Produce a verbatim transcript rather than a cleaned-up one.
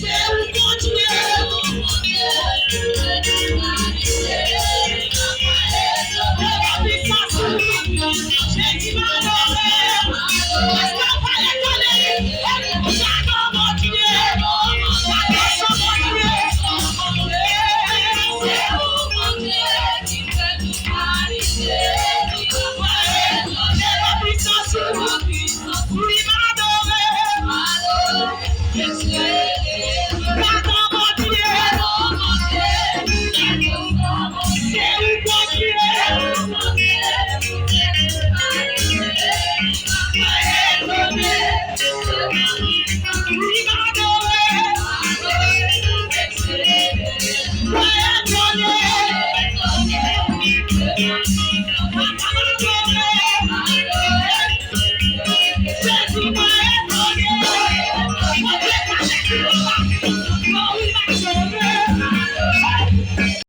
Se ou Bondye. Leve pwisans ou. Jezi m adore. Paske w pa etone. Gadon Bondye. Gadon Bondye. Se ou Bondye. Leve pwisans ou. Wi, m adore. Gadon Bondye. Se ou Bondye. Wi, m adore. Mwen etone. Papa, m adore. Jezi, mwen etone. Bondye pa fè ki konsa. Non, wi, m